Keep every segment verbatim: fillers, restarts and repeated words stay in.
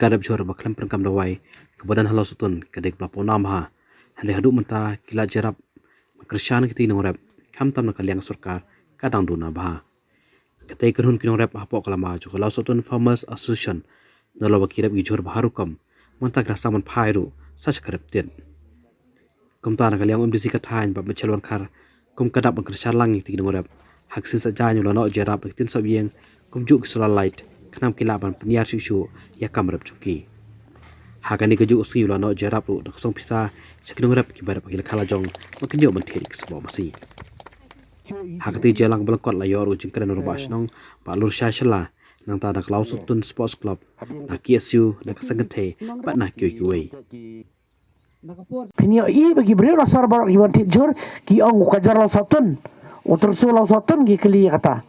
Ka dep jhur ba khlem pyrkhat dawai kaba don ha Lawsutun ka dei kaba la pawnam bha. Hynrei haduh mynta ki lad jyrap ban kyrshan kiti ki nongrep, khamtam na ka liang sorkar ka dang duna bha. Katei ka kynhun ki nongrep hapoh ka lama jong ka Lawsutun Farmers Association, na la ba ki rep ki jhur bha rukom, mynta ka la sdang ban phai ruh sa sha ka rep tied. Kumta na ka liang u M D C ka thaiñ Bah Michel Wankhar, kum ka dap ban kyrshan lang ïa kiti ki nongrep, ha ka sien saitjaiñ u la noh jyrap da ka ktien sop ïing, kumjuh ki solar light, khnang ba kin lah ban pynïar shuh shuh ïa ka kam rep jong ki. Ha kane kajuh ka sngi u la noh jyrap ruh da ka song pisa sha ki nongrep kiba rep ha ki lyngkha lajong, ba kin ïoh ban thied ïa ka sboh masi. Ha katei ka jingïalang ba lyngkot la ïoh ruh jingkren u rangbah shnong Bah Lurshai Shylla, nangta na ka Lawsutun Sports Club, na K S U, na ka seng kynthei bad na kiwei kiwei. Phin ïohi ba ki briew Lawsor baroh kiban thied jhur ki ong u kajor Lawsutun, u tyrso Lawsutun, ki kylli ïa kata.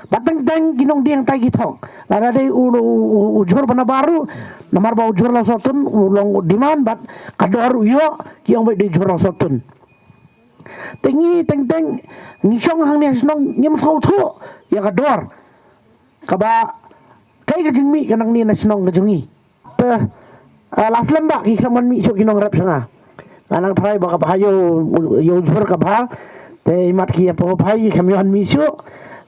Bad teng teng ki nongdie hangtai ki thok, lada dei u, u, u, u jhur ba nabar ruh, namar ba u jhur Lawsutun u long u demand bad ka dor u ïoh, ki ong ba dei jhur Lawsutun. Te ngi teng teng ngi shong hangne ha shnong ngim sngewthuh ïa ka dor kaba kaei ka jingmih ka nangne na shnong ka jong ngi. Te, ah, la slem ba ki khlem wan mih shuh ki nongrep sha nga. Nga nang tharai ba ka bha ïa u, ïa u jhur ka bha. Te imat ki ïa pynbha ki khlem wan mih shuh.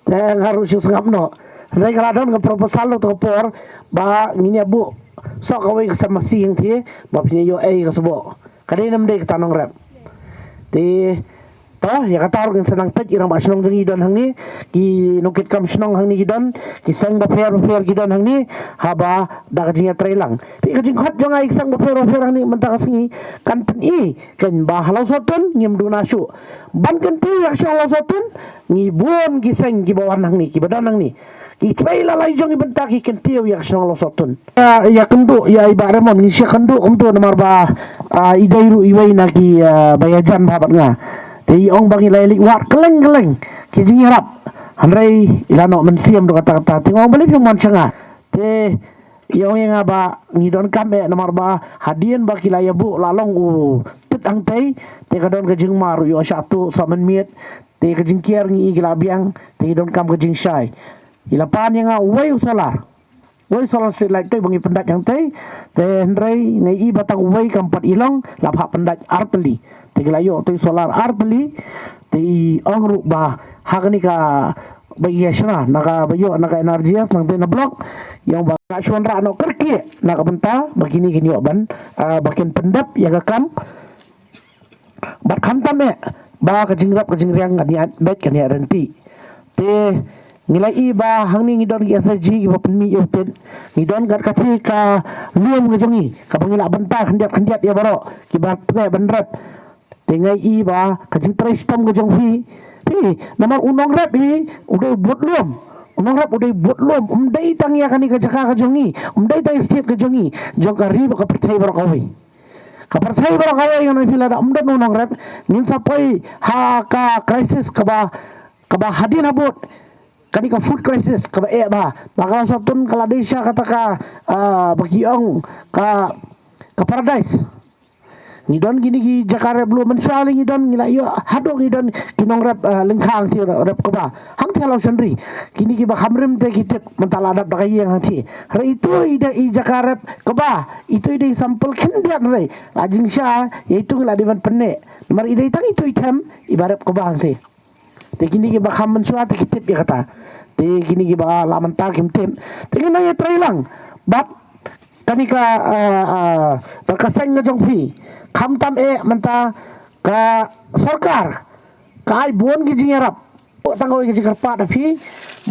Te nga ruh shu sngap noh. Hynrei ka la don ka proposal ruh ha ka por ba ngin ïa buh soh kawei ka sem masi hangthie ba phin ïoh ei ka sboh. Ka dei ne ym dei kata nongrep. Te to, ïa kata ruh ngin sa nang peit, i rangbah shnong jong ngi don hangne, ki nongkitkam shnong hangne ki don, ki seng bapher bapher ki don hangne, haba da ka jingïatreilang. Phi, ka jingkhot jong nga ïa ki seng bapher bapher hangne mynta ka sngi, kan pyni kein ba ha Lawsutun ngim duna shuh. Ban kyntiew ïa ka shnong Lawsutun, ngi bun ki seng kiba wan hangne, kiba don hangne. Ki trai la lai jong i bynta ki kyntiew ïa ka shnong Lawsutun. Ah, ïa kynduh ïa i Bah Raymond, ngi shu kynduh kumto namar ba, ah, i dei ruh iwei na ki, ah, ba ïajan bha bad nga. Te i ong ba ngi la ïa leit wad kylleng kylleng ki jingïarap. Hynrei i la noh mynsiem ruh kata kata. Te nga ong balei phim wan sha nga. Te i ong ïa nga ba ngi donkam eh namar ba hadien ba ki la ïa buh la long u tit hangtei. Te ka don ka jingma ruh ïoh shah tuh sohmynmiet. Te ka jingkiar ngi i ki la biang. Te ngi donkam ka jingshai. I la pan ïa nga uwei u solar. Wei solar street light te ba ngi pyndait hangtei. Te hynrei nga i ba tang uwei kam pat i long, la phah pyndait artylli. Te ki la ïoh te solar artylli. Te i ong ruh ba ha kane kaba ïa shna na kaba ïoh na ka N R G S nangtei na block. I ong ba ka shu wanrah noh kyrkieh na ka bynta ba kine kin ïoh ban, ah, ba kin pyndep ïa ka kam. Bad khamtam eh ba ka jingrep ka jingriang kan ïaid beit kan ïaid ryntih. Te ngi la i ba hangne ngi don ki S H G kiba pynmih ïa u tit. Ngi don kat kata ka lum ka jong ngi kaba ngi la bynta khyndiat khyndiat ïa baroh kiba treh ban rep. Te nga i ba ka jingtrei shitom ka jong phi. Phi, namar u nongrep hi u dei u bud lum. U nongrep u dei u bud lum. Um dei tang ïa kane ka jaka ka jong ngi. Um dei tang ïa state ka jong ngi. Jong ka ri bad ka pyrthei baroh kawei. Ka pyrthei baroh kawei ngan ong ïa phi lada um don u nongrep ngin sa poi ha ka crisis kaba, kaba hadien habud. Kane ka food crisis kaba eh bha. Ba ka Lawsutun ka la dei sha kata ka, ah, ba ki ong ka, ka paradise. Ngi don kine ki jaka rep lum mynshuwa lei ngi don ngi la ïoh haduh ngi don ki nongrep, ah, lyngkha hangtei rep kaba. Hangtei ha Lawshynri. Kine kiba kham rim te ki tip mynta la dap da ka ïing hangtei. Hynrei ito i dei i jaka rep kaba, ito i dei i sample khyndiat hynrei. La jingshisha, ïa ito ngi la dei ban pynneh. Namar i dei tang ito i them, iba rep kaba hangtei. Te kine kiba kham mynshuwa te ki tip ïa kata. Te kine kiba la mynta kim tip. Te ki nang ïatrei lang. Bad kane ka, ah, ah, ka seng ka jong phi. Khamtam eh mynta ka sorkar ka ai bun ki jingïarap. Tang kawei ka jingkyrpad ha phi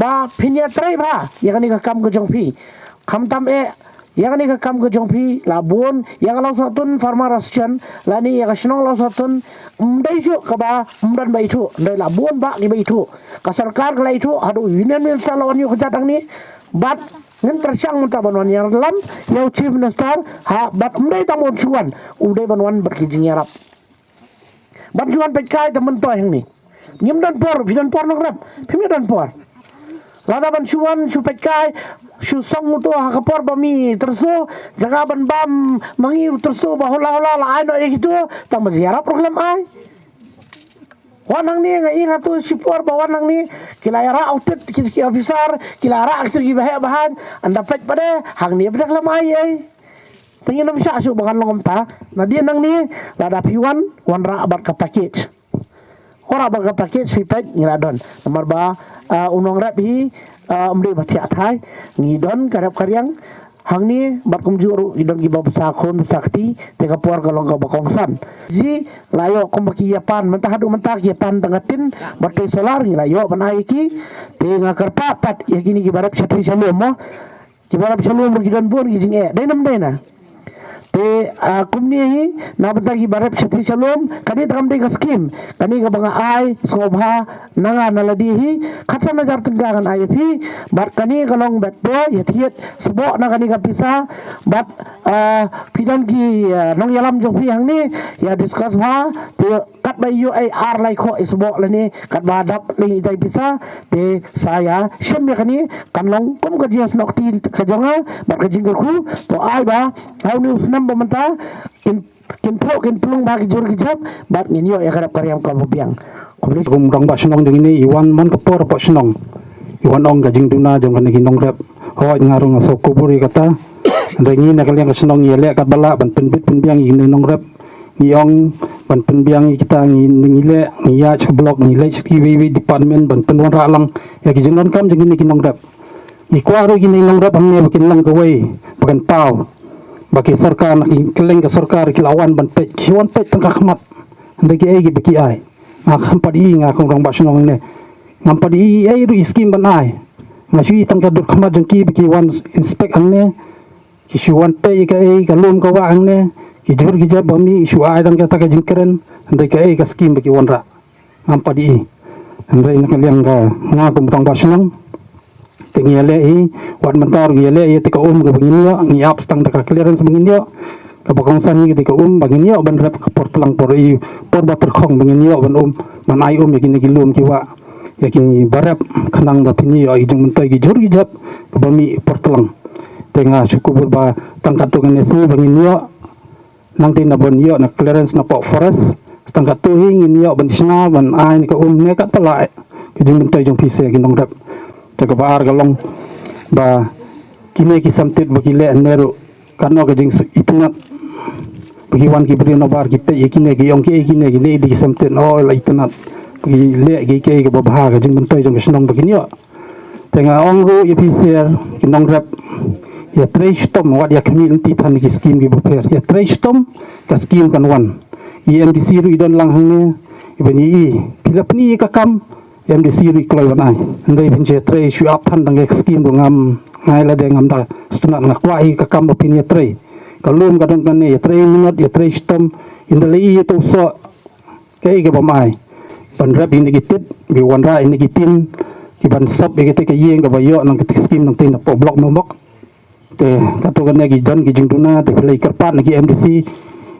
ba phin ïatrei bha ïa kane ka kam ka jong phi. Khamtam eh ïa kane ka kam ka jong phi la bun ïa ka Lawsutun Farmer Association lane ïa ka shnong Lawsutun ym dei shuh kaba ym don ba ithuh, hynrei la bun ba kiba ithuh. Ka sorkar ka la ithuh haduh Union Minister la wan ïuh kjat hangne bad ngin pyrshang mynta ban wan ïalam ïa u Chief Minister ha bad ym dei tang ban shu wan, u dei ban wan bad ki jingïarap. Ban shu wan peit kai te myntoi hangne. Ngim don por, phi don por nongrep. Phim ïa don por. Lada ban shu wan, shu peit kai, shu song uto ha ka por ba mi tyrso, jaka ban bam ma ngi u tyrso ba hola hola la ai noh ïa kito, tang ba ïarap ruh khlem ai. Wan hangne nga ïeng hato shipor ba wan hangne, ki la ïarah u tit ki, ki officer, ki la ïarah ki, ki baheh bahaiñ, ynda peit pat de, hangne pat de khlem ai ei. Te ngin ym shah shuh ba kan long kumta. Nadien nangne lada phi wan, wanrah bad ka package. Wanrah bad ka package, phi peit ngi la don. Namar ba, ah, u nongrep hi, ah, um dei ba thiah thai. Ngi don ka rep ka riang hangne bad kumjuh ruh ngi don kiba bsa khun bsa kti, te ka por ka long kaba kongsan. Ki la ïoh kumba ki ïa pan, mynta haduh mynta ki ïa pan tang ka tin bad pei solar, ngi la ïoh ban ai ïa ki. Te nga kyrpad pat ïa kine kiba rep sha thri sha lum mo. Kiba rep sha lum ruh ki don bun ki jingeh. Dei nam dei na. Te, ah, kumne hi, na bynta kiba rep sha thri sha lum, kane te kam dei ka skim. Kane kaba nga ai sngewbha na nga na lade hi, khatsan hajar tyngka ngan ai ïa phi. Bad kane ka long bad to ïa thied sboh na kane ka pisa. Bad, ah, phi don ki, ah, nongïalam jong phi hangne, ïa discuss bha. Te katba ïoh ei ar lai khoh i sboh lane katba dap lei i jai pisa, te sa ïa shem ïa kane, kan long kum ka jingïasnoh kti ka jong nga bad ka jingkyrkhu. To ai ba ha une u snem ba mynta kin, kin phuh kin plung bha ki jhur ki jhep bad ngin ïoh ïa ka rep ka riang kaba biang. Khublei. Kum rangbah shnong jong ngi, i wan man ka por hapoh shnong, i wan ong ka jingduna jong kane ki nongrep. Hooid, nga ruh nga sngewkubur ïa kata. Hynrei ngi na ka liang ka shnong ngi ïaleh katba lah ban pynbit pynbiang ïa kine nongrep. Ngi ong ban pynbiang ïa kita, ngi, ngi leh, ngi ïaid sha ka block, ngi leit sha kiwei kiwei department ban pynwanrah lang ïa ki jingdonkam jong kine ki nongrep. Ngi kwah ruh kine ki nongrep hangne ba kin long kawei ba kan paw, ba ki sorkar, na ki kylleng ka sorkar ki la wan ban peit, ki wan peit tang ka khmat. Hynrei kiei kiba ki ai, nga kam pat i, nga kum rangbah shnong ne, ngam pat i ei ruh i skim ban ai. Nga shu i tang ka dur khmat jong ki ba ki wan inspect hangne. Ki shu wan peit ïa kaei ka lum ka wah hangne, ki jhur ki jhep ba mih, shu ai tang kata ka jingkren, hynrei kaei ka skim ba ki wanrah, ngam pat i. Hynrei na ka liang ka, nga kum rangbah shnong, te ngi ïaleh hi, wat mynta ruh ngi ïaleh ïa te ka um kaba ngin ïoh, ngi ap tang da ka clearance ba ngin ïoh, kaba kongsan hi ka te ka um ba ngin ïoh ban rep ka por tlang por i, por ba tyrkhong ba ngin ïoh ban um, ban ai um ïa kine ki lum ki wah, ïa kiba rep, khnang ba phin ïoh ïa ki jingmyntoi ki jhur ki jhep kaba mih por tlang. Te nga shu kubur ba tang katto katne sngi ba ngin ïoh, nangta naba ngin ïoh na clearance napoh forest, tang katto hi ngin ïoh ban shna ban ai ne ka um ne katba lah ka jingmyntoi jong phi sha ki nongrep. Te kaba ar ka long ba kine ki samtit ba ki leh ne ruh, katno ka jingitynnat. Ba ki wan ki briew nabar ki peit ïa kine ki ong kiei kine, kine dei ki samtit, oh, la itynnat. Ba ki leh kiei kiei kaba bha, ka jingmyntoi jong ka shnong ba kin ïoh. Te nga ong ruh ïa phi sir ki nongrep, ïatrei shitom, wat ïa khmih lynti than ki skim kiba pher. Ïatrei shitom, ka skim kan wan. I M D C ruh i don lang hangne, iba ngi i, phi la pyni ïa ka kam, M D C ruh i kloi ban ai. Hynrei phin shu ïatrei shu ap than tang ka skim ruh ngam, nga lade ngam da sngewtynnat, nga kwah ïa ka kam ba phin ïatrei. Ka lum ka don kane, ïatrei minot, ïatrei shitom, ynda la i ïa uto u soh, kaei kabym ai. Ban rep ïa kine ki tit, ba wanrah ïa kine ki tin, ki ban sop ïa kata ka ïing kaba ïoh na kata ka skim nangta napoh block Mongbok. Te katto katne ki don ki jingduna, te phi la kyrpad na ki M D C,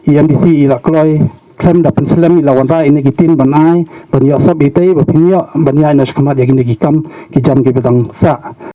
i M D C i la kloi, khlem da pynslem i la wanrah ïa kine ki tin ban ai, ban ïoh sop ïa kata ba phin ïoh ban ïaid na shakhmat ïa kine ki kam ki jam kiba dang sah.